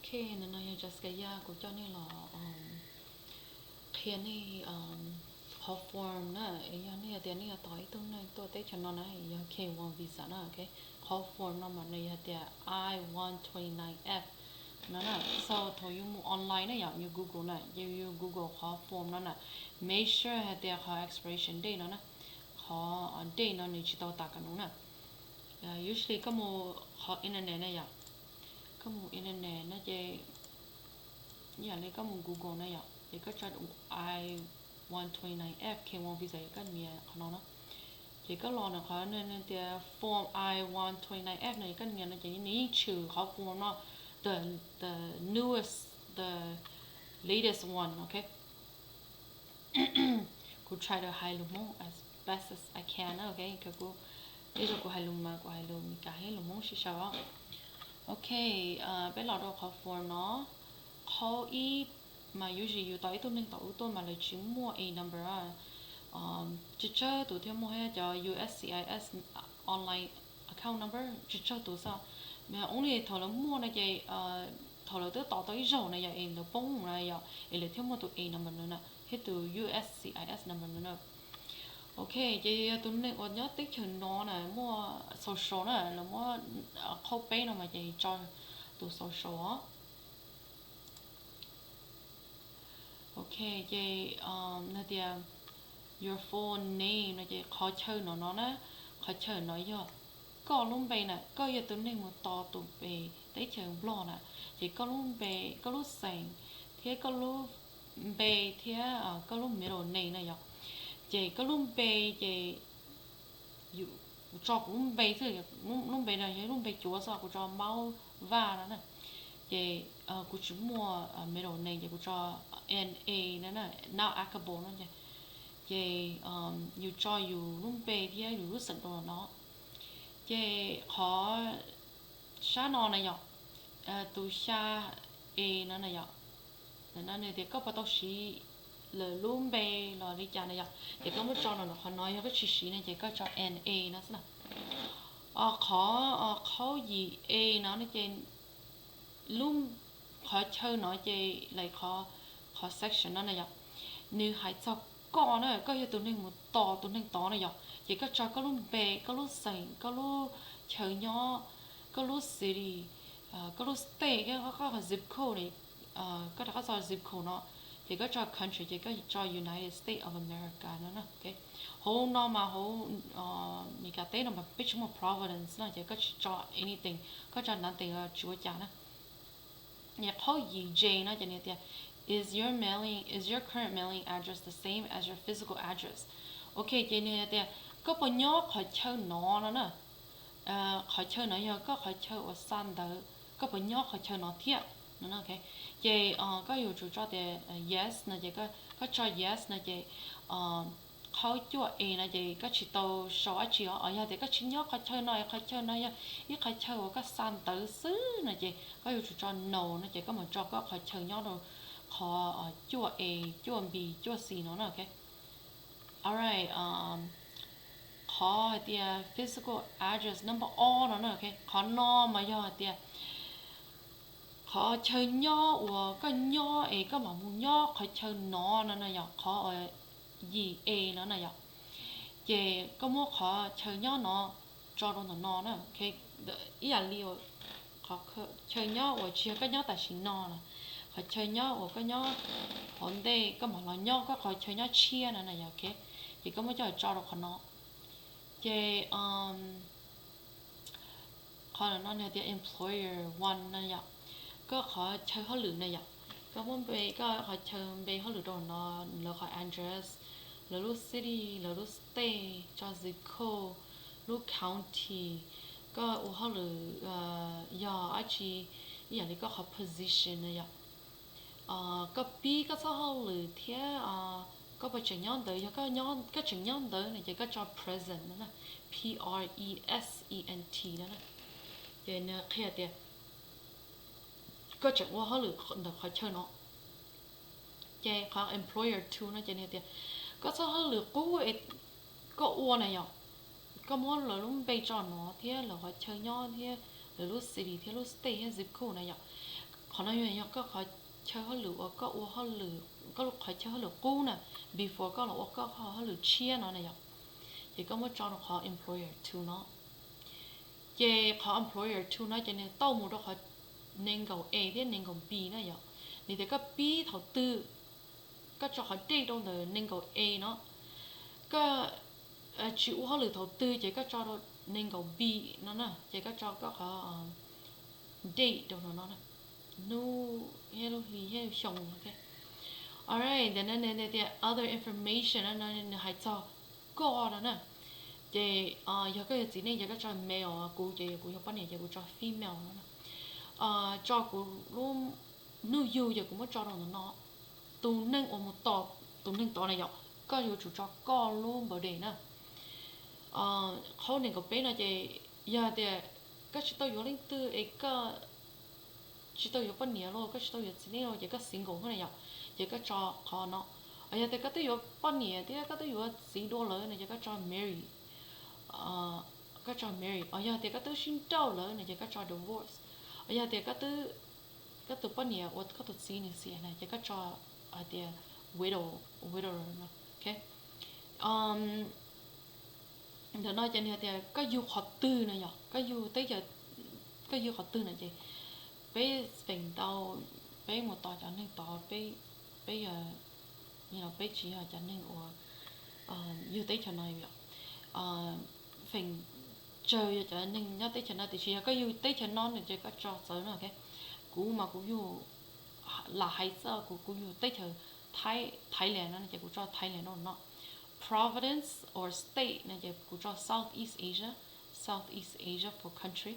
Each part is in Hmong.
Ok, ntawm no yog Jessica Yaj, kuv coj nej los qhia nej qhov form na. Yog nej hais tias nej yuav tos ib tug neeg tuaj teb chaws no na, yog K one visa na, ok. Qhov form no mas nws yog tias I one twenty-nine F no na. So thaum yus mus online na yom, yus Google na, yus Google qhov form no na, make sure hais tias qhov expiration date no na, qhov date no nws tsis tau tas ka nus na. Usually koj mus qhov internet na yom, koj mus internet no ces, ib yam li koj mus Google na yom, ces koj tso I one twenty-nine F K one visa, koj nias qhov no na. Ces koj los ntawm qhov tias form I one twenty-nine F no, koj nias no ces nws yeej tshwm qhov form no, the the newest, the latest one, ok. Kuv try to hais lus Hmoob as best as I can, ok. Kuv, tej zaum kuv hais lus mas kuv hais lus Meskas thiab lus Hmoob sib sau os. Ok, peb los rau qhov form no. Qhov ib, mas usually yus tos ib tug neeg tom ub tuaj mas lawv tsis muaj A number. Tsawg tsawg tus thiaj muaj thiab, cov U S C I S online account number tsawg tsawg tus xwb. Only thaum lawv muaj no ces, thaum lawv twb tos tau ib zaug na yom, es lawv poob na yom, es lawv thiaj muaj tus A number na, thiab tus U S C I S number na. Ok, ces yog tus neeg uas nyob teb chaws no na muaj social na, lawv muab qhaub peb no mas ces tso tus social os. Ok, ces nws tias your full name no ces qhov chaw no no na, qhov chaw no yog koj lub npe na, koj yog tus neeg mus tos tus npe teb chaws Nplog na, ces koj lub npe, koj lub xeem, thiab koj lub npe thiab koj lub middle name na yom. Ces koj lub npe ces kuv tso kuv lub npe xwb, lub npe no yog lub npe cuav xwb, kuv tso Maub Vaj no na. Ces kuv tsis muaj middle name ces kuv tso N A no na, not applicable no. Ces yus tso yus lub npe thiab yus lub xeem rau no. Ces qhov sab no na yom, tus xya A no na yom, no nws tias koj puas tau siv lawv lub npe los li cas na yom, ces koj muab tso no, qhov no yog koj tsis siv no ces koj tso N A no xwb na. Qhov, qhov yim A no no ces qhov chaw no ces lawv, qhov section no na yom, nws hais txog koj na, koj yog tus neeg mus tos tus neeg tod na yom, ces koj tso koj lub npe, koj lub xeem, koj lub chaw nyob, koj lub city, koj lub state, koj zip code, koj rov qab txog zip code no, ces koj tso country ces koj tso United States of America no na. Hauv no mas hauv Meskas teb no mas peb tsis muaj Providence no ces koj tsis tso anything, koj tso nothing tsis ua cas na. Qhov yim J no ces nws tias is your mailing, is your current mailing address the same as your physical address? Ok, ces nws tias koj puas nyob qhov chaw no no na. Qhov chaw no yog koj qhov chaw uas xa ntawv, koj puas nyob qhov chaw no thiab no? Ces koj yuav tsum tso tias yes no ces koj tso yes no ces qhov cuaj A no ces koj tsis tau sau dab tsi os. Yog tias koj tsis nyob qhov chaw no, qhov chaw no yog ib qhov chaw uas koj xa ntawv xwb no ces koj yuav tsum tso no no ces koj mus tso koj qhov chaw nyob rau qhov cuaj A, cuaj B, cuaj C no na, ok. Alright, qhov hais tias physical address number ob no na, ok, qhov no mas yog hais tias qhov chaw nyob uas koj nyob es koj mam mus nyob qhov chaw no no na yom, qhov yim A no na yom. Ces koj muab qhov chaw nyob no tso rau ntawm no na, ib yam li qhov chaw nyob uas tsis yog koj nyob tam sim no na, qhov chaw nyob uas koj nyob hauv ntej koj mam los nyob koj qhov chaw nyob tshiab no na yom, ok. Ces koj muab coj tso rau qhov no. Ces qhov no nws tias employer one no yom, koj qhov chaw hauj lwm na yom. Koj muab npe, koj qhov chaw npe hauj lwm rau no, lawv qhov address, lawv lub city, lawv lub state, tso zip code, lub county, koj ua hauj lwm yog dab tsi, ib yam li koj qhov position na yom. Koj pib koj txoj hauj lwm thiab koj puas tseem nyob ntawd, yog koj tseem nyob ntawd no ces koj tso present no na, P R E S E N T no na. Ces nws qhia tias koj tseem ua hauj lwm ntawm qhov chaw no. Ces qhov employer two no ces nws tias koj txoj hauj lwm qub es koj ua na yom, koj muab lawv lub npe tso no thiab lawv qhov chaw nyob thiab lawv lub city thiab lub state thiab zip code na yom. Qhov no yog koj qhov chaw hauj lwm uas koj ua hauj lwm, koj lub qhov chaw hauj lwm qub na, before koj los ua koj qhov hauj lwm tshiab no na yom. Ces koj muab tso rau qhov employer two no. Ces qhov employer two no ces nws tau mus rau qhov nees nkaum A thiab nees nkaum B na yom. Nws tias koj pib thaum twg, koj tso qhov date rau ntawm nees nkaum A no. Koj tsis ua hauj lwm thaum twg ces koj tso rau nees nkaum B no na, ces koj tso koj qhov date rau no no, hnub thiab lub hli thiab lub xyoo. Alright, ntawm no nws tias other information no nws hais txog koj no na. Ces yog koj yog txiv neej ces koj tso male, kuv ces kuv yog poj niam ces kuv tso female no. Tso kuv lub hnub yug ces kuv muab tso rau ntawm no. Tus neeg uas mus tos tus neeg tod na yom, koj yuav tsum tso koj lub birthday na. Qhov nees nkaum peb no ces yog tias koj tsis tau yuav leej twg es koj tsis tau yuav poj niam los koj tsis tau yuav txiv neej los ces koj single xwb na yom, ces koj tso qhov no. Yog tias koj twb yuav poj niam thiab koj twb yuav txiv dua lawm no ces koj tso married, koj tso married. Yog tias koj twb sib nrauj lawm no ces koj tso divorce. Yog tias koj tus poj niam uas koj tus txiv nws xiam na ces koj tso hais tias widow, widower no. Ntawm no ces nws tias koj yug qhov twg no yom, koj yug teb chaws, koj yug qhov twg no ces peb feem ntau peb mus tos cov neeg tod, peb, peb yog, peb tsis yog cov neeg uas yug teb chaws no yom. Feem tsawg yog cov neeg nyob teb chaws no, tiam sis yog koj yug teb chaws no no ces koj tso txawv no. Kuv mas kuv yug, lam hais txog kuv, kuv yug teb chaws Thailand no ces kuv tso Thailand no no. Province or state no ces kuv tso Southeast Asia, Southeast Asia for country.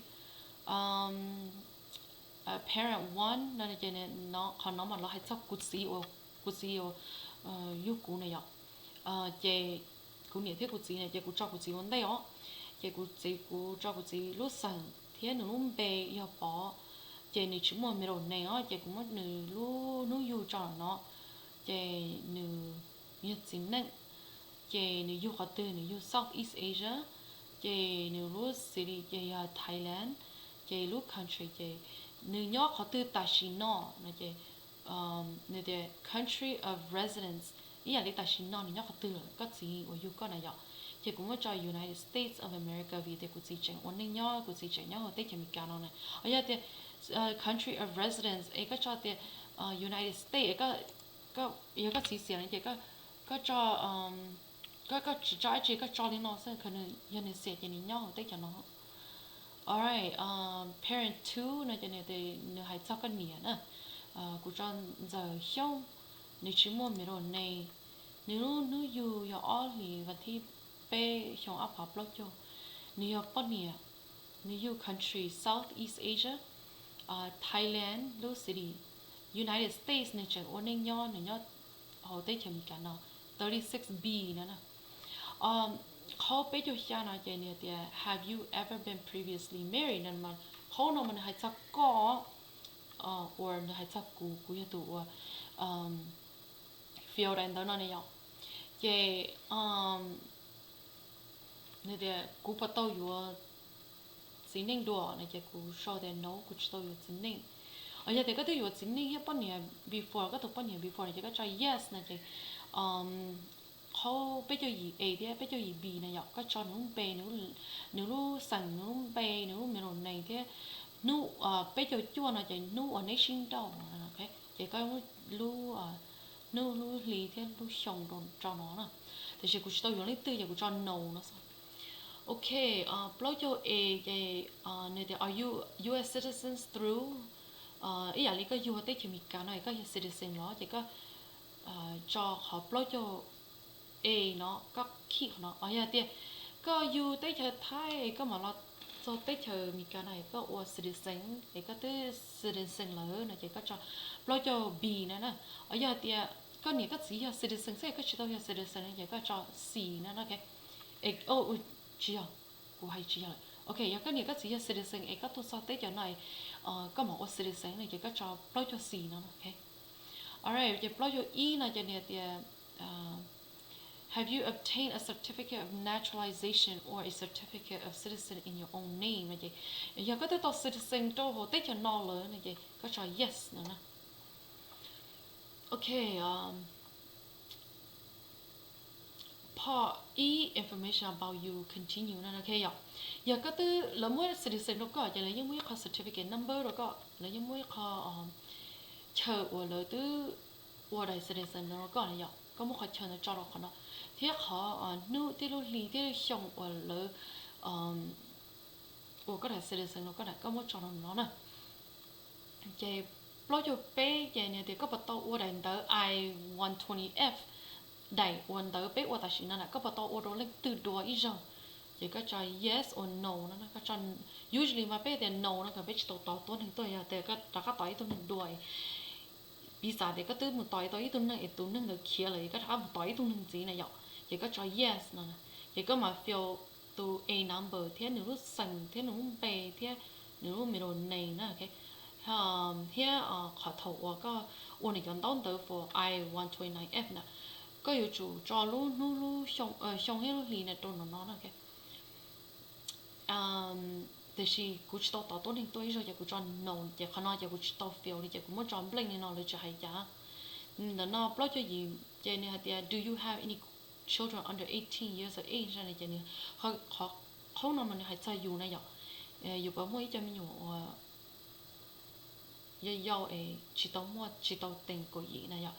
Parent one no ces qhov no mas lawv hais txog kuv txiv uas, kuv txiv uas yug kuv na yom. Ces kuv niam thiab kuv txiv na ces kuv tso kuv txiv ua ntej os. Ces kuv txiv, kuv tso kuv txiv lub xeem thiab nws lub npe yog Pov. Ces nws tsis muaj middle name os, ces kuv muab nws lub hnub yug tso no. Ces nws yog txiv neej, ces nws yug qhov twg, nws yug Southeast Asia, ces nws lub city ces yog Thailand, ces lub country ces nws nyob qhov twg tam sim no no ces nws tias country of residence, ib yam li tam sim no nws nyob qhov twg lawm, koj txiv uas yug koj na yom. Ces kuv muab tso United States of America vim tias kuv txiv tseem ua neej nyob, kuv txiv tseem nyob hauv teb chaws Amelikas no na. Yog tias country of residence es koj tso tias United States, yog koj txiv xiam no ces koj tso, koj tsis tso dab tsi, koj tso li no xwb, yog nws xiam ces nws nyob hauv teb chaws no. Alright, parent two no ces nws hais txog koj niam na. Kuv tso Ntxawm Xyooj, nws tsis muaj middle name, nws lub hnub yug yog ob hlis vas thib peb xyoo ob phav plaub caug, nws yog poj niam, nws yug country Southeast Asia, Thailand lub city, United States nws tseem ua neej nyob, nws nyob hauv teb chaws Amelikas no, thirty six B no na. Qhov peb caug xya no ces nws tias have you ever been previously married no mas, qhov no mas nws hais txog koj, or nws hais txog kuv, kuv yog tus uas field ntawd no ne yom. Ces nws tias kuv puas tau yuav txiv neej dua no ces kuv sau tias no, kuv tsis tau yuav txiv neej. Yog tias koj twb yuav txiv neej thiab poj niam before, koj tus poj niam before no ces koj tso yes no ces qhov peb caug yim A thiab peb caug yim B no yom, koj tso nws lub npe, nws lub xeem, nws lub npe, nws lub middle name thiab hnub, peb caug cuaj no ces hnub uas neb sib nrauj, ces koj lub hnub lub hli thiab lub xyoo rau tso no na. Tiam sis kuv tsis tau yuav leej twg ces kuv tso no no xwb. Ok, plaub caug A ces nws tias are you U S citizens through, ib yam li koj yug teb chaws Amelikas no es koj yog citizen los ces koj tso qhov plaub caug A no, koj khij qhov no. Yog tias koj yug teb chaws Thaib koj mam los txog teb chaws Amelikas no es koj ua citizen es koj twb citizen lawm no ces koj tso plaub caug B no na. Yog tias koj niam koj txiv yog citizen xwb es koj tsis tau yog citizen no ces koj tso C no na. Tsis yog, kuv hais tsis yog. Ok, yog koj niam koj txiv yog citizen es koj tuaj txog teb chaws no es koj mam ua citizen no ces koj tso plaub caug C no. Alright, ces plaub caug ib no ces nws tias Have you obtained a certificate of naturalization or a certificate of citizen in your own name? No ces yog koj twb tau citizen rau hauv teb chaws no lawm no ces koj tso yes no na. Ok, part ib, information about you continue no, ok yog. Yog koj twb, lawv muab citizen rau koj ces lawv yeej muab ib qho certificate number rau koj, lawv yeej muab ib qho chaw uas lawv twb ua daim citizen rau koj na yom. Koj muab qhov chaw ntawd tso rau qhov no, thiab qhov hnub thiab lub hli thiab lub xyoo uas lawv ua koj daim citizen rau koj na, koj muab tso rau no na. Ces plaub caug peb ces nws tias koj puas tau ua daim ntawv I one twenty F, daim uas ntawv peb ua tam sim no na, koj puas tau ua rau leej twg dua ib zaug? Ces koj tso yes or no no, koj tso, usually mas peb tias no no ces peb tsis tau tos tuab neeg tuaj, yog tias koj rov qab tos ib tug neeg dua, piv xam tias koj twb mus tos tau ib tug neeg es tus neeg ntawd khiav lawm es koj rov qab mus tos ib tug neeg ntxiv na yom, ces koj tso yes no, ces koj mam fill tus A number thiab nws lub xeem thiab nws lub npe thiab nws lub middle name na, thiab qhov thaum uas koj ua nws cov ntaub ntawv for I one twenty-nine F na, koj yuav tsum tso lub hnub lub xyoo thiab lub hli na rau no no na. Tiam sis kuv tsis tau tos tuab neeg tuaj ib zaug ces kuv tso no, ces qhov no ces kuv tsis tau fill li ces kuv muab tso blank li no lawv tsis hais cas. Ntawm no plaub caug yim ces nws hais tias do you have any children under eighteen years of age no ces nws, qhov qhaub no mas nws hais txog yus na yom, yus puas muaj ib co me nyuam uas yau yau es tsis tau muaj, tsis tau teem kaum yim na yom.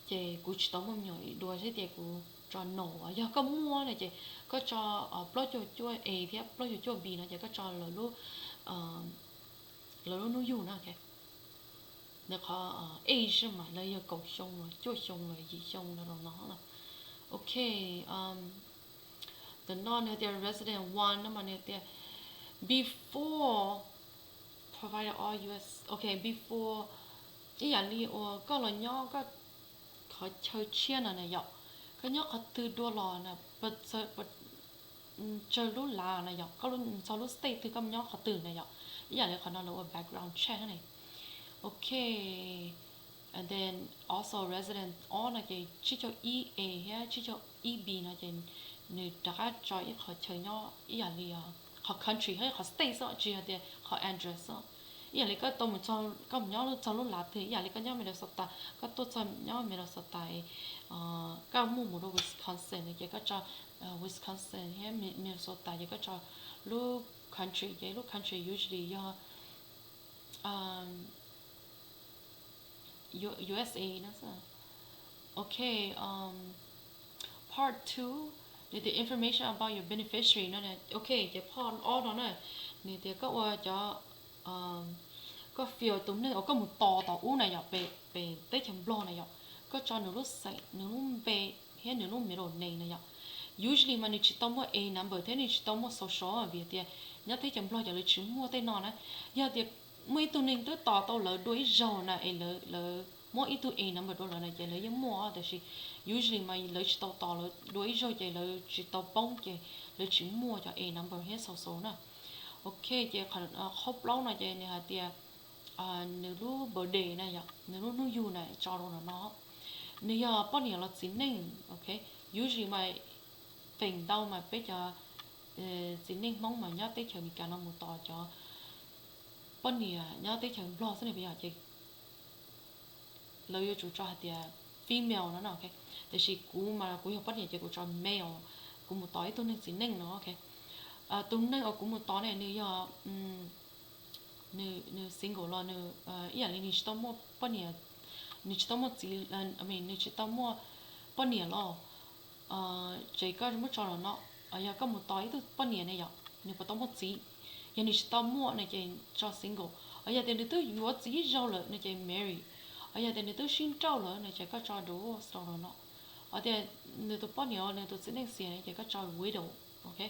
Ces kuv tsis tau muaj me nyuam dua thiab ces kuv tso no. Yog koj muaj na ces koj tso plaub caug cuaj A thiab plaub caug cuaj B no ces koj tso lawv lub hnub yug na. Ntawm qhov age mas lawv yog kaum xyoo los cuaj xyoo los yim xyoo los rau no na. Ok, ntawm no nws tias resident one no mas nws tias before provided all U S, ok, before ib yam li uas koj los nyob koj qhov chaw tshiab no na yom, koj nyob qhov twg dua los na, tsawg lub lav na yom, koj txog lub state twg koj nyob qhov twg na yom, ib yam li qhov no lawv ua background check ne. Ok, and then also resident all no ces tsib caug ib A thiab tsib caug ib B no ces nws rov qab tso ib qhov chaw nyob ib yam li qhov country thiab qhov state xwb, tsis yog tias qhov address xwb. Ib yam li koj tau mus, koj mus nyob txog lub lav twg, ib yam li koj nyob Minnesota, koj tuaj txog nyob Minnesota, koj muaj mus rau Wisconsin ces koj tso Wisconsin thiab Minnesota ces koj tso lub country ces lub country usually yog U S A no. Ok, part two, nws tias information about your beneficiary no. Ok, ces part ob no na, nws tias koj ua cov, koj fill tus neeg uas koj mus tos tom ub na yom, pem teb chaws Nplog na yom, koj tso nws lub xeem, nws lub npe thiab nws lub middle name na yom. Usually mas nws tsis tau muaj A number thiab nws tsis tau muaj social vim tias nyob teb chaws Nplog ces lawv tsis muaj tej no na. Yog tias muaj ib tug neeg twb tos tau lawv dua ib zaug na es lawv muab ib tug A number rau lawv na ces lawv yeej muaj, tab sis usually mas lawv tsis tau tos lawv dua ib zaug ces lawv tsis tau poob ces lawv tsis muaj cov A number thiab social na. Ok, ces qhov plaub no ces nws hais tias nws lub birthday na yom, nws lub hnub yug na tso rau no no. Nws yog poj niam los txiv neej, ok. Usually mas feem ntau mas peb cov txiv neej Hmoob mas nyob teb chaws Amelikas no mus tos cov poj niam nyob teb chaws Nplog xwb ne, yog ces lawv yuav tsum tso hais tias female no no. Tiam sis kuv mas kuv yog poj niam ces kuv tso male, kuv mus tos ib tug neeg txiv neej no. Tus neeg uas kuv mus tos ne nws yog nws single los nws ib yam li nws tsis tau muaj poj niam, nws tsis tau muaj txiv, nws tsis tau muaj poj niam los, ces koj muab tso los no. Yog koj mus tos ib tug poj niam ne yom, nws puas tau muaj txiv? Yog nws tsis tau muaj no ces tso single. Yog tias nws twb yuav txiv ib zaug lawm no ces married. Yog tias nws twb sib nrauj lawm no ces koj tso divorce rau los no. Yog tias nws tus poj niam, nws tus txiv neej xiam no ces koj tso widow. Ok,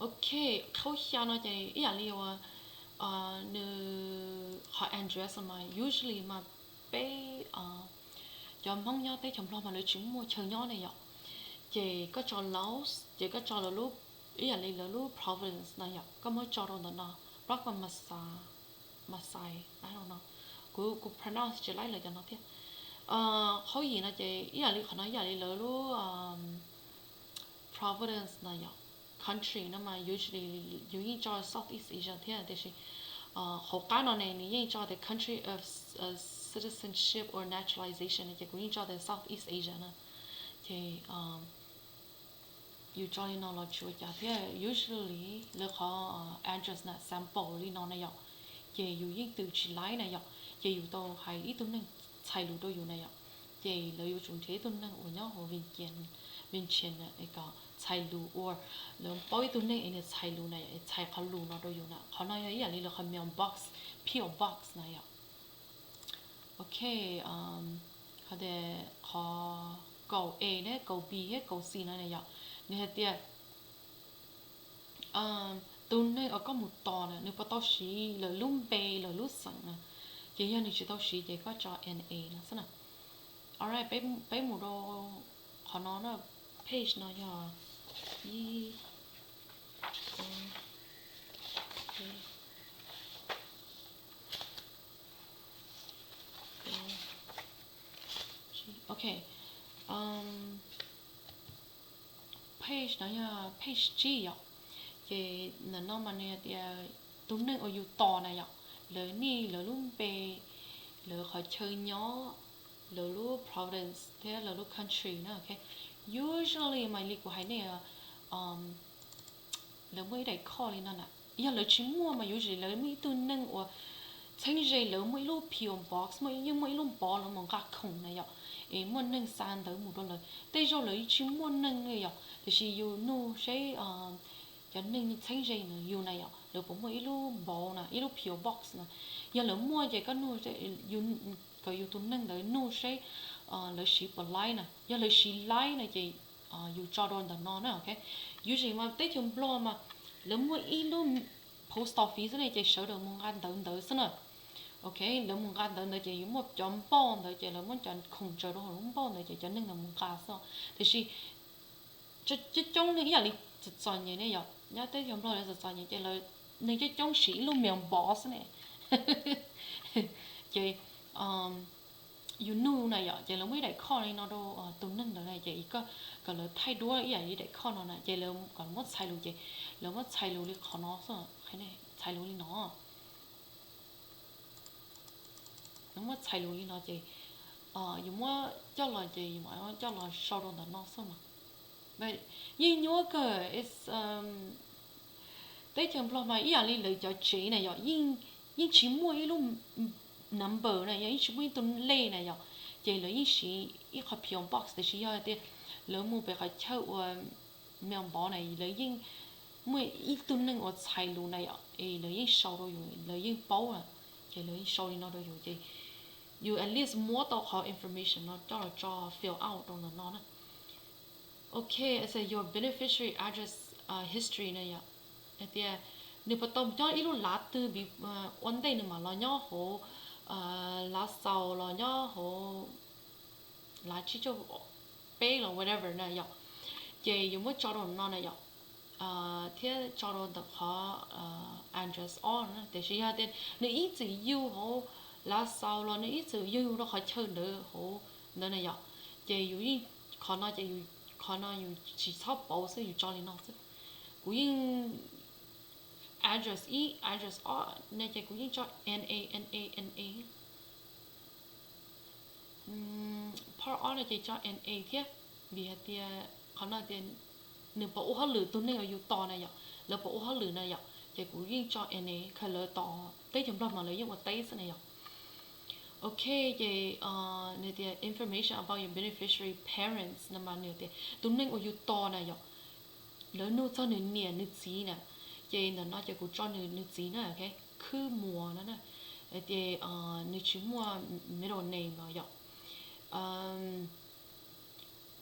ok, qhov xya no ces ib yam li uas nws qhov address mas usually mas peb cov Hmoob nyob teb chaws Nplog mas lawv tsis muaj chaw nyob ne yom. Ces koj tso Laos, ces koj tso lawv lub, ib yam li lawv lub province no yom, koj muab tso rau ntawm no, Pragmansai, Masai, I don't know. Kuv, kuv pronounce tsis laib lawv cov no thiab. Qhov yim no ces ib yam li qhov no ib yam li lawv lub Providence no yom, country no mas usually yus yeej tso Southeast Asia thiab, tiam sis hauv qab no ne nws yeej tso tias country of citizenship or naturalization no ces kuv yeej tso tias Southeast Asia na. Ces yus tso li no los tsis ua cas thiab. Usually lawv qhov address na sample li no na yom, ces yus yeej twm tsis laib na yom, ces yus tau hais ib tug neeg txhais lus rau yus na yom. Ces lawv yuav tsum nrhiav ib tug neeg uas nyob hauv Vias Cas, Vias Cas kom txhais lus, or lawv paub ib tug neeg es nws txhais lus na yom, es txhais qhov lus no rau yus na. Qhov no yog ib yam li lawv qhov mail box, P O box na yom. Ok, qhov tias qhov kaum A ne, kaum B thiab kaum C no na yom, nws hais tias tus neeg uas koj mus tos na nws puas tau siv lawv lub npe, lawv lub xeem na. Ces yog nws tsis tau siv ces koj tso N A no xwb na. Alright, peb mus rau qhov no na, page no yog ib, ok, page no yog page tsib yom. Ces ntawm no mas nws tias tus neeg uas yus tos na yom, lawv nick, lawv lub npe, lawv qhov chaw nyob, lawv lub province thiab lawv lub country na. Ok, usually mas li kuv hais nej, lawv muaj ib daim khoj li no na. Yog lawv tsis muaj mas usually lawv muaj ib tug neeg uas txheeb ze, lawv muaj ib lub P O box, muaj, yeej muaj ib lub npov lawv mus nqa khoom na yom, es muaj neeg xa ntawv mus rau lawv. Tej zaug lawv tsis muaj neeg li yom, tiam sis yus nug seb cov neeg txheeb ze ntawd yus na yom, lawv puas muaj ib lub npov na, ib lub P O box na. Yog lawv muaj ces koj nug kom yus tus neeg ntawd nug seb lawv siv puas laib na. Yog lawv siv laib na ces yus tso rau ntawm no na. Ok, usually mas teb chaws Nplog mas lawv muaj ib lub post office xwb ne ces sawv daws mus nqa ntawv ntawd xwb na. Ok, lawv mus nqa ntawv ntawd ces yuav muaj cov npauj ntawd ces lawv muab cov khoom tsaws rau hauv lub npauj ntawd ces cov neeg ntawd mus nqa xwb. Tiam sis coob coob neeg ib yam li txom txom nyem ne yom, nyob teb chaws Nplog lawv txom txom nyem ces lawv, neeg coob coob siv ib lub mail box xwb ne. Ces yus nug na yom, ces lawv muaj ib daim khoj li no rau tus neeg ntawd na, ces kom lawv thaij duab ib yam li daim khoj no na, ces lawv kom muab txhais lus ces lawv muab txhais lus li qhov no xwb, txhais lus li no. Lawv muab txhais lus li no ces yus muab coj los ces yus mam coj los sau rau ntawm no xwb mas. Yeej nyuaj kawg, teb chaws Nplog mas ib yam li lawv cov tsev na yom, yeej tsis muaj ib lub number na yom, yeej tsis muaj ib tug lej na yom, ces lawv yeej siv ib qho P O box. Tiam sis yog tias lawv mus pem qhov chaw uas mail npov na, lawv yeej muaj ib tug neeg uas txhais lus na yom, es lawv yeej sau rau yus, lawv yeej paub na, ces lawv yeej sau li no rau yus ces yus at least muab tau qhov information no coj los tso fill out rau ntawm no na. Ok, it says your beneficiary address history na yom. Hais tias nws puas tau coj ib lub lav twg ua ntej nws mam los nyob hauv Lav Xaus los nyob hauv Lav Tsib Caug Peb los whatever na yom. Ces yus muab tso rau no na yom, thiab tso rau ntawm qhov address ob na. Tiam sis yog tias nws ib txwm yug hauv Lav Xaus los nws ib txwm yug rau qhov chaw ntawd hauv ntawd na yom, ces yus yeej, qhov no ces, qhov no yus tsis txhob pauv xwb, yus tso li no xwb. Kuv yeej address ib, address ob ne ces kuv yeej tso N A, N A, N A. Part ob no ces tso N A thiab, vim hais tias qhov no tias nws puas ua hauj lwm, tus neeg uas yus tos na yom, lawv puas ua hauj lwm na yom, ces kuv yeej tso N A, khaws lawv tos, teb chaws Nplog mas lawv yeej ua teb xwb na yom. Ok, ces nws tias information about your beneficiary parents no mas nws tias tus neeg uas yus tos na yom, lawv nug txog nws niam nws txiv na, ces ntawm no ces kuv tso nws, nws txiv na, ok, Khwb Muas no na, ces nws tsis muaj middle name los yom.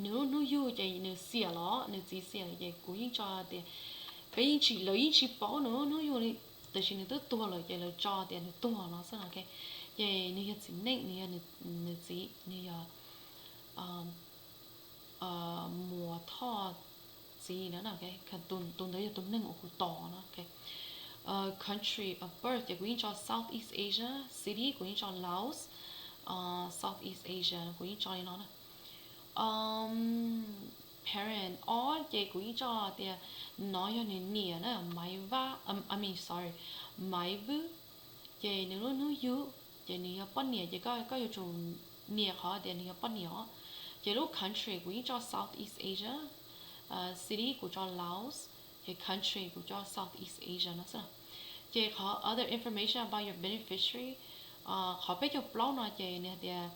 Nws lub hnub yug ces nws xiam los nws txiv xiam ces kuv yeej tso tias, peb yeej tsis, lawv yeej tsis paub nws lub hnub yug li, tiam sis nws twb tuag lawm ces lawv tso tias nws tuag no xwb no, ok. Ces nws yog txiv neej, nws yog, nws txiv nws yog Muas Thoj txiv na, tus ntawd yog tus neeg uas kuv tos no. Country of birth ces kuv yeej tso Southeast Asia, city kuv yeej tso Laos, Southeast Asia, kuv yeej tso li no na. Parent ob ces kuv yeej tso tias nov yog nws niam na, Maiv Vaj, I mean, sorry, Maiv Vwb. Ces nws lub hnub yug, ces nws yog poj niam, ces koj yuav tsum nias qhov tias nws yog poj niam os. Ces lub country kuv yeej tso Southeast Asia, city kuv tso Laos, ces country kuv tso Southeast Asia no xwb. Ces qhov other information about your beneficiary, qhov peb caug plaub no ces nws hais tias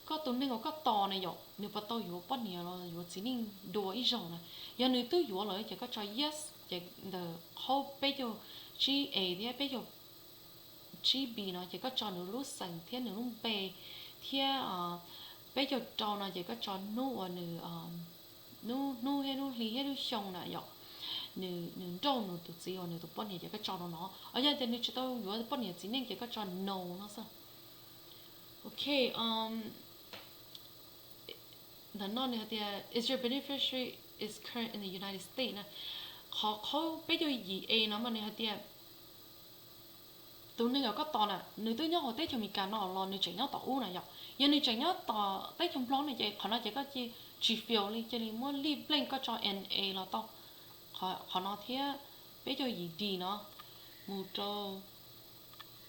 koj tus neeg uas koj tos na yom, nws puas tau yuav poj niam los yuav txiv neej dua ib zaug na. Yog nws twb yuav lawm ces koj tso yes, ces ntawm qhov peb caug tsib A thiab peb caug tsib B no ces koj tso nws lub xeem thiab nws lub npe, thiab peb caug rau no ces koj tso hnub uas nws, hnub, hnub thiab hnub hli thiab lub xyoo na yom, nws nrauj nws tus txiv uas nws tus poj niam ces koj tso rau no. Os yog tias nws tsis tau yuav poj niam txiv neej ces koj tso no no xwb. Ok, ntawm no nws hais tias is your beneficiary is current in the United States na. Qhov qhov peb caug yim A no mas nws hais tias tus neeg uas koj tos na nws twb nyob hauv teb chaws Amelikas no los nws tseem nyob tom ub na yom. Yog nws tseem nyob tom teb chaws Nplog no ces qhov no ces koj cia li tsis fill li, cia li muab leave blank, koj tso N A los tau. Qhov no thiab peb caug yim D no mus rau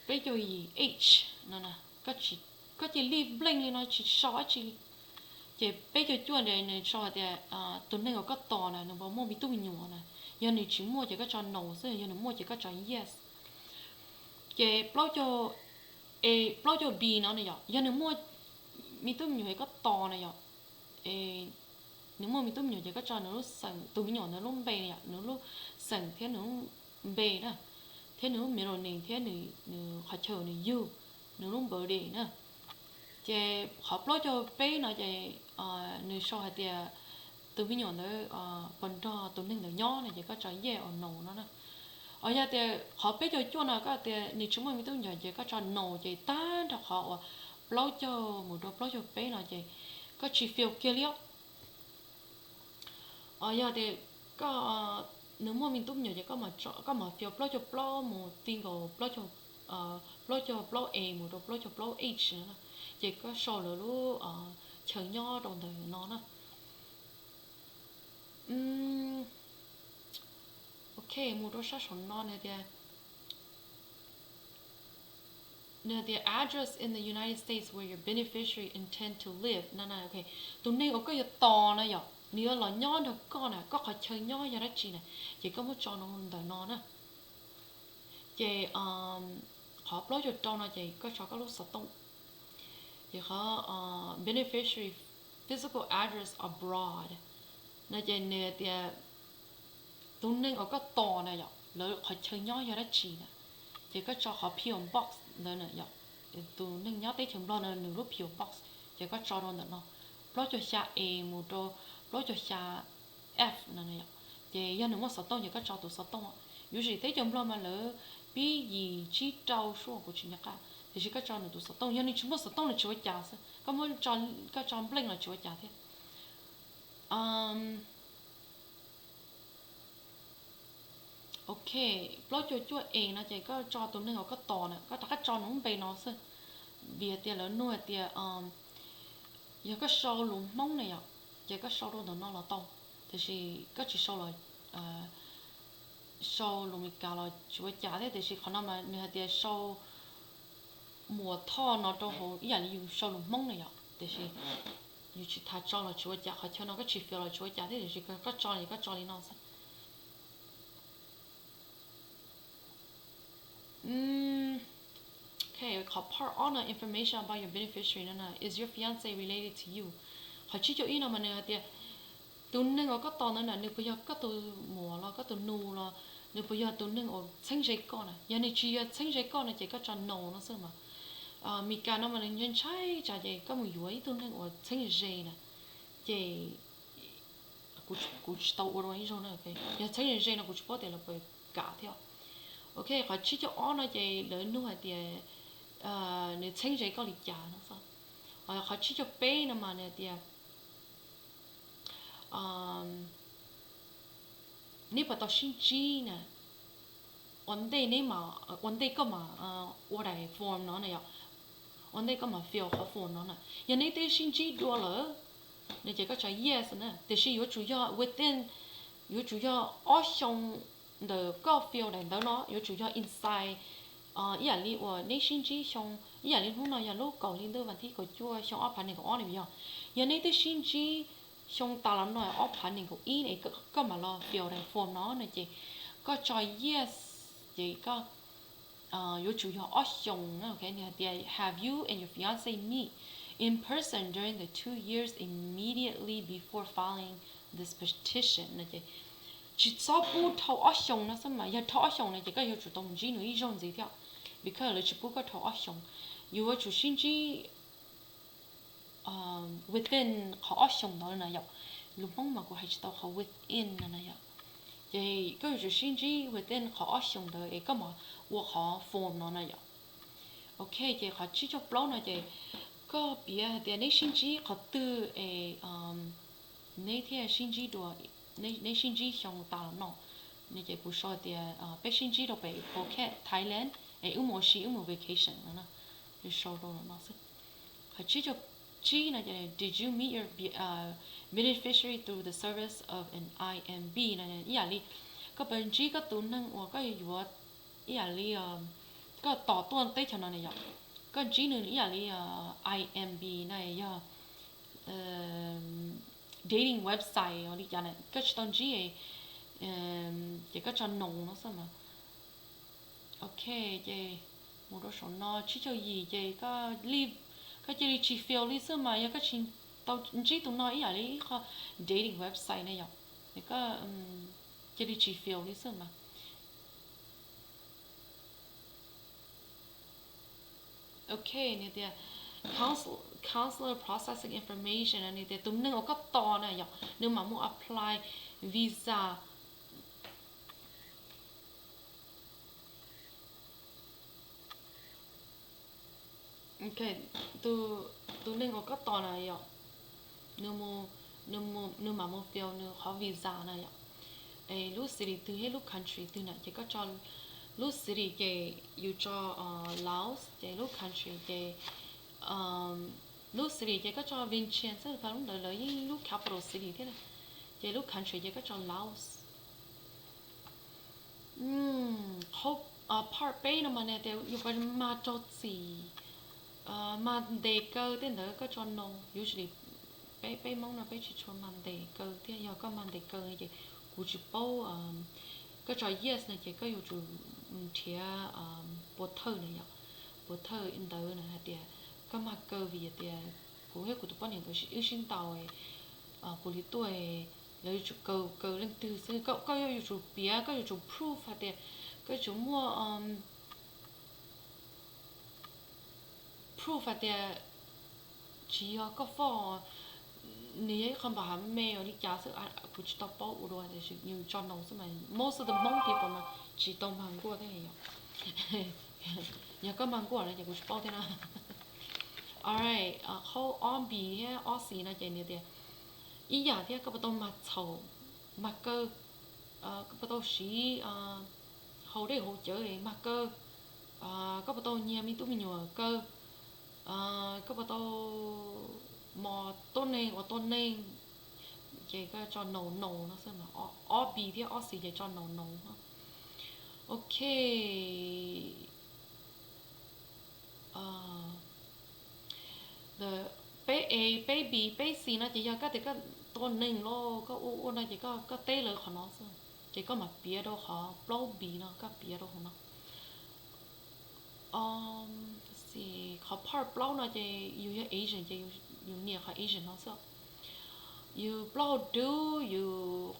peb caug yim H no, koj cia li leave blank li no tsis sau dab tsi li. Ces peb caug cuaj nws sau hais tias tus neeg uas koj tos na nws puas muaj me tub me nyuam na. Yog nws tsis muaj ces koj tso no xwb, yog nws muaj ces koj tso yes. Ces plaub caug A, plaub caug B no na yom, yog nws muaj me tub me nyuam es koj tos na yom, nws muaj me tub me nyuam ces koj tso nws lub xeem, tus me nyuam ntawd lub npe na yom, nws lub xeem thiab nws lub npe na, thiab nws lub middle name thiab nws qhov chaw nws yug, nws lub birthday na. Ces qhov plaub caug peb no ces nws sau hais tias tus me nyuam ntawd puas nrog tus neeg ntawd nyob no ces koj tso yes or no no na. Os yog tias qhov peb caug cuaj no koj tias nws tsis muaj me tub me nyuam ces koj tso no, ces tag nrho qhov uas plaub caug mus rau plaub caug peb no ces koj tsis fill kiag li os. Os yog tias koj, nws muaj me tub me nyuam ces koj mam fill plaub caug plaub mus ti nkaus plaub caug plaub A mus rau plaub caug plaub H no, ces koj sau lawv lub chaw nyob rau ntawm no na. Ok, mus rau sab saum no nws tias, nws tias address in the United States where your beneficiary intend to live no na. Ok, tus neeg uas koj yuav tos na yom, nws yuav los nyob nrog koj na, koj qhov chaw nyob yog dab tsi na, ces koj muab tso ntawm no na. Ces qhov plaub caug rau no ces koj tso koj lub xov tooj. Ces qhov beneficiary physical address abroad no ces nws tias tus neeg uas koj tos na yom, lawv qhov chaw nyob yog dab tsi na, ces koj tso qhov P O box ntawd na yom. Tus neeg nyob teb chaws Nplog na nws lub P O box, ces koj tso rau ntawm no, plaub caug xya A mus rau plaub caug xya F no. Ces yog nws muaj xov tooj ces koj tso tus xov tooj. Yuav tsum teb chaws Nplog mas lawv pib yim tsib rau sub, kuv tsis nco qab, tiam sis koj tso nws tus xov tooj. Yog nws tsis muaj xov tooj los tsis ua cas xwb, koj muab, koj tso npleej los tsis ua cas thiab. Ok, plaub caug cuaj A no ces koj tso tus neeg uas koj tos na, koj rov qab tso nws lub npe no xwb. Vim hais tias lawv nug hais tias yog koj sau lus Hmoob na yom, ces koj sau rau ntawm no los tau, tiam sis koj tsis sau los, sau lus Meskas los tsis ua cas thiab, tiam sis qhov no mas nws hais tias sau Muas Thoj no rau hauv ib yam li yus sau lus Hmoob na yom, tiam sis yus tsis tas tso los tsis ua cas, qhov chaw no koj tsis fill los tsis ua cas thiab, tiam sis koj tso li, koj tso li no xwb. Qhov part ob no, information about your beneficiary no na, is your fiance related to you? Qhov tsib caug ib no mas nws hais tias tus neeg uas koj tos ntawd na nws puas yog koj tus muam los koj tus nus los nws puas yog tus neeg uas txheeb ze koj na. Yog nws tsis yog txheeb ze koj no ces koj tso no no xwb mas. Meskas no mas nws ntshai tsam ces koj mus yuav ib tug neeg uas txheeb ze na, ces kuv tsis tau ua dua ib zaug na. Yog txheeb ze no kuv tsis paub tias lawv puas kam thiab. Ok, qhov tsib caug ob no ces lawv nug hais tias nws txheeb ze koj li cas no xwb. Qhov tsib caug peb no mas nws hais tias neb puas tau sib ntsib na, ua ntej neb, ua ntej koj mam ua daim form no na yom, ua ntej koj mam fill qhov form no na. Yog neb twb sib ntsib dua lawm no ces koj tso yes na, tiam sis yuav tsum yog within, yuav tsum yog ob xyoo ntawm koj fill daim ntawv no, yuav tsum yog inside ib yam li uas neb sib ntsib xyoo, ib yam li hnub no yog lub kaum hli ntuj vas thib kaum cuaj xyoo ob phav nees nkaum ob no yog. Yog neb twb sib ntsib xyoo tas los no ob phav nees nkaum ib es koj mam los fill daim form no no ces koj tso yes, ces koj yuav tsum yog ob xyoos na, ok, nws hais tias have you and your fiance meet in person during the two years immediately before filing this petition no ces tsis txhob pub dhau ob xyoos no xwb mas, yog dhau ob xyoos no ces koj yuav tsum tau mus ntsib nws ib zaug ntxiv thiab, because lawv tsis pub koj dhau ob xyoos, yuav tsum sib ntsib within qhov ob xyoos ntawd na yom. Lus Hmoob mas kuv hais tsis tau qhov within no na yom. Ces koj yuav tsum sib ntsib within qhov ob xyoos ntawd es koj mam ua qhov form no na yom. Ok, ces qhov tsib caug plaub no ces koj piav hais tias neb sib ntsib qhov twg es neb thiaj sib ntsib dua, neb sib ntsib xyoo tas los no. No ces kuv sau tias peb sib ntsib rau pem Phuket, Thailand es wb mus ua si, wb mus vacation no na. Sau rau no xwb. Qhov tsib caug tsib no ces did you meet your beneficiary through the service of an I M B no, ib yam li koj puas ntsib koj tus neeg uas koj yuav, ib yam li koj tos tuaj teb chaws no na yom, koj ntsib nws ib yam li I M B no yog dating website li cas na, koj tsis tau ntsib ces koj tso no no xwb mas. Ok, ces mus rau saum no tsib caug yim ces koj cia li tsis fill li xwb mas, yog koj tsis tau ntsib tus no ib yam li ib qho dating website na yom, koj cia li tsis fill li xwb mas. Ok, nws tias counselor processing information, nws tias tus neeg uas koj tos na yom, nws mam mus apply visa. Ok, tus neeg uas koj tos na yom, nws mam mus fill nws qhov visa na yom. Es lub city twg thiab lub country twg na ces koj tso, lub city ces yus tso Laos, ces lub country ces, lub city ces koj tso Vientiane xwb, lub ntawd lawv yeej lub capital city thiab na. Ces lub country ces koj tso Laos. Qhov part peb no mas nws tias yus puas mag raug txim, mag ntes kaw tej ntawd, koj tso no. Usually peb, peb Hmoob no peb tsis tshua mag ntes kaw thiab, yog koj mag ntes kaw ces kuv tsis paub. Koj tso yes no ces koj yuav tsum nrhiav puas thawj na yom, puas thawj ntawd na hais tias koj mag kaw vim tias kuv thiab kuv tus poj niam nkawd wb sib ntaus, kuv li tuaj, lawv yuav tsum kaw, kaw leej twg xwb. Koj yuav tsum piav, koj yuav tsum proof hais tias, koj yuav tsum muaj proof hais tias tsis yog koj foj, nws yog ib qho npam hav me os li cas xwb, kuv tsis tau paub ua dua, tiam sis yus tso no xwb mas most of the Hmong people mas tsis tau mag nkuaj thiab yom. Yog koj mag nkuaj no ces kuv tsis paub thiab na. Alright, qhov ob npis thiab ob xis no ces nws tias ib yam thiab, koj puas tau mag txhaum, mag kaw, koj puas tau siv haus dej haus cawv mag kaw, koj puas tau nyiag me tub me nyuam kaw, koj puas tau mos tuab neeg ua tuab neeg, ces koj tso no no no xwb. Ob npis thiab ob xis ces tso no no no. Ok. Peb A, peb B, peb C no ces yog koj tias koj tua neeg los koj ua ua no ces koj teb lawv qhov no xwb. Ces koj mam piav rau qhov plaub B no, koj piav rau hauv no. Qhov part plaub no ces yus yog Asian ces yus nias qhov Asian no xwb. Yus plaub hau dub, yus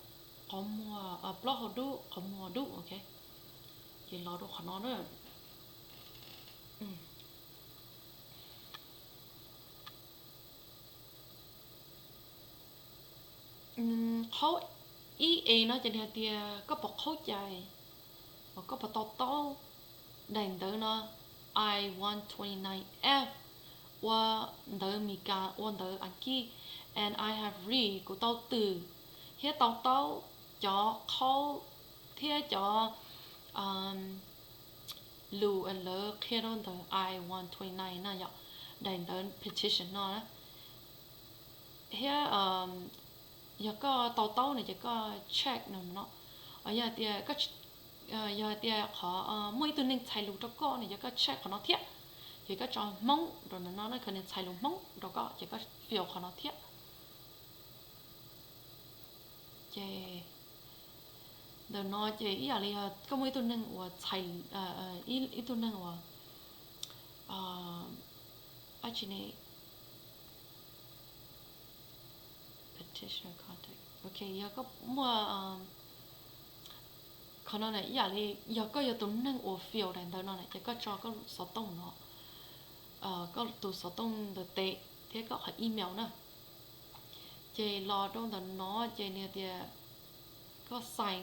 qhov muag, plaub hau dub, qhov muag dub, ok. Ces los rau qhov no na. Qhov ib A no ces nws hais tias koj puas qhaub cai uas koj puas to taub daim ntawv no, I one twenty-nine F, ua ntawv Meskas, ua ntawv Askiv, and I have read, kuv tau twm thiab to taub cov qhaub thiab cov lus lawv qhia rau ntawm I one twenty-nine na yom. daim ntawv petition no na. Thiab yog koj to taub no ces koj check no no. Yog tias, yog tias qhov muaj ib tug neeg txhais lus rau koj no ces koj check qhov no thiab. Ces koj tso Hmoob rau no no, koj nws txhais lus Hmoob rau koj ces koj fill qhov no thiab. Ces ntawm no ces ib yam li yog koj muaj ib tug neeg uas txhais, ib tug neeg uas, dab tsi ne, petition contact, ok, yog koj muaj, qhov no na ib yam li yog koj yog tus neeg uas fill daim ntawv no na ces koj tso koj xov tooj no, koj tus xov tooj ntawm tes thiab koj qhov email na. Ces los rau ntawm no ces nws tias koj sign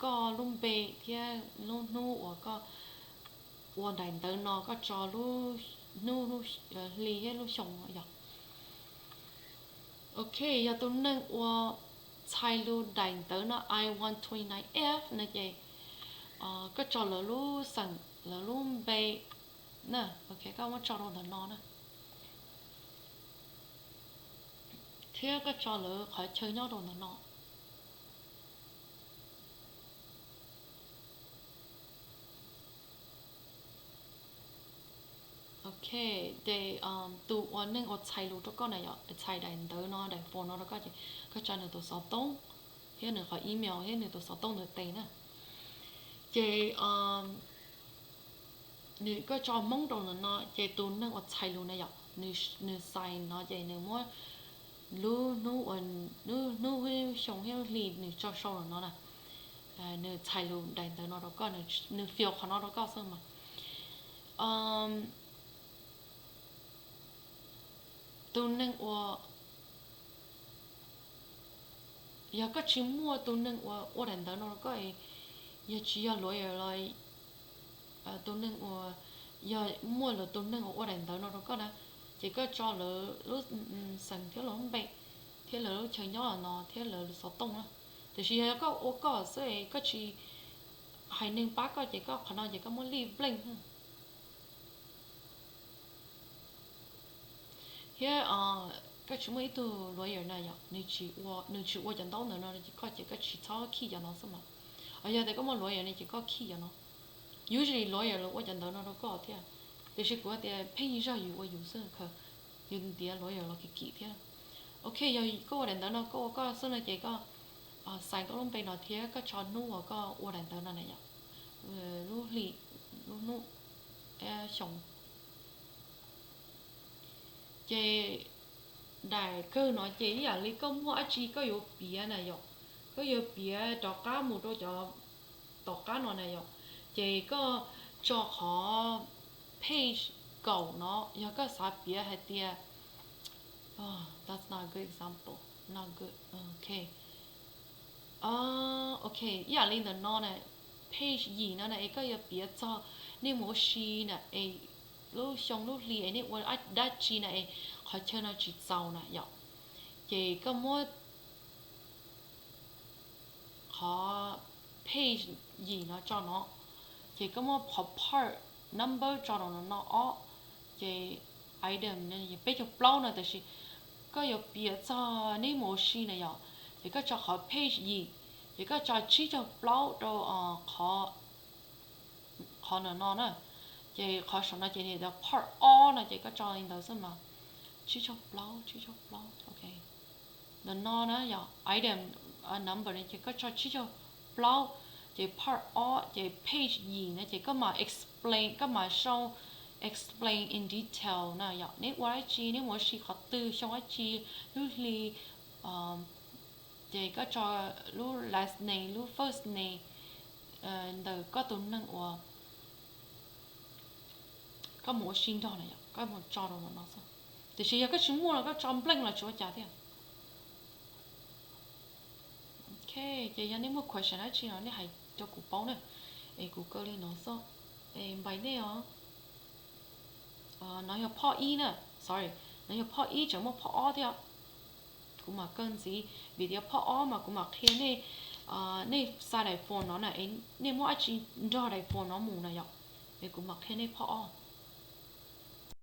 koj lub npe thiab lub hnub uas koj ua daim ntawv no, koj tso lub hnub, hli thiab lub xyoo no yog. Ok, yog tus neeg uas txhais lus daim ntawv no I one twenty-nine F no ces koj tso lawv lub xeem, lawv lub npe na. Ok, koj muab tso rau ntawm no na, thiab koj tso lawv qhov chaw nyob rau ntawm no. Ok, ces tus uas neeg uas txhais lus rau koj na yom, txhais daim ntawv no, daim form no rau koj ces koj tso nws tus xov tooj thiab nws qhov email thiab nws tus xov tooj ntawm tes na. Ces nws, koj tso Hmoob rau ntawm no ces tus neeg uas txhais lus na yom, nws sign no ces nws muab lub hnub, lub hnub, xyoo thiab lub hli nws tso sau ntawm no na. Nws txhais lus daim ntawv no rau koj, nws fill qhov no rau koj xwb mas. Tus neeg uas, yog koj tsis muaj tus neeg uas ua daim ntawv no rau koj, yog tsis yog lawyer los tus neeg uas, yog muaj lawv tus neeg uas ua daim ntawv no rau koj na, ces koj tso lawv lub xeem thiab lawv lub npe thiab lawv lub chaw nyob no thiab lawv xov tooj na. Tiam sis yog koj ua koj xwb es koj tsis hais neeg pab koj ces koj qhov no ces koj muab leave blank. Thiab koj tsis muaj ib tug lawyer na yom, nws tsis ua cov ntaub ntawv no ces koj ces koj tsis txhob khij cov no xwb mas. Yog tias koj muaj lawyer ne ces koj khij cov no. Usually lawyer los ua cov ntawv no rau koj thiab, tiam sis kuv tias pheej zog yus ua yus xwb, yus ntiav lawyer los kim kim thiab. Ok, yog koj ua daim ntawv no koj ua koj xwb no ces koj sign koj lub npe no thiab koj tso hnub uas koj ua daim ntawv no na yom, lub hli, lub hnub, xyoo. Ces daim kawg no ces ib yam li koj muaj dab tsi koj yuav piav na yom, koj yuav piav rov qab mus rau cov tom qab no na yom, ces koj tso qhov page kaum no, yog koj xav piav hais tias, that's not a good example, not good, ok. Ok, ib yam li ntawm no na, page yim no na es koj yuav piav txog nej mus ua si na es lub xyoo lub hli es nej ua dab tsi na es qhov chaw no tsis txaus na yom, ces koj muab qhov page yim no tso no, ces koj muab qhov part number tso rau no no ob, ces item peb caug plaub no, tiam sis koj yuav piav txog nej mus ua si na yom, ces koj tso qhov page yim, ces koj tso tsib caug plaub rau qhov no no na, ces qhov saum no ces nws tias part ob no ces koj tso li ntawd xwb mas, tsib caug plaub, tsib caug plaub, ok. Ntawm no na yog item number no ces koj tso tsib caug plaub, ces part ob ces page yim no ces koj mam explain, koj mam show, explain in detail na yom, neb ua dab tsi, neb mus ua si qhov twg, xyoo dab tsi, lub hli, ces koj tso lub last name, lub first name ntawm koj tus neeg uas koj mus ua si nrog na yom, koj mus tso rau ntawm no xwb. Tiam sis yog koj tsis muaj los koj tso blank los tsis ua cas thiab. Ok, ces yog nej muaj question dab tsi no nej hais rau kuv paub na, es kuv kaw li no xwb, es npais nej os. No yog part ib na, sorry, no yog part ib, tseem muaj part ob thiab. Kuv mam kaw ntxiv vim tias part ob mas kuv mam qhia nej, nej xa daim form no na, nej muab dab tsi nrog daim form no mus na yom, es kuv mam qhia nej part ob.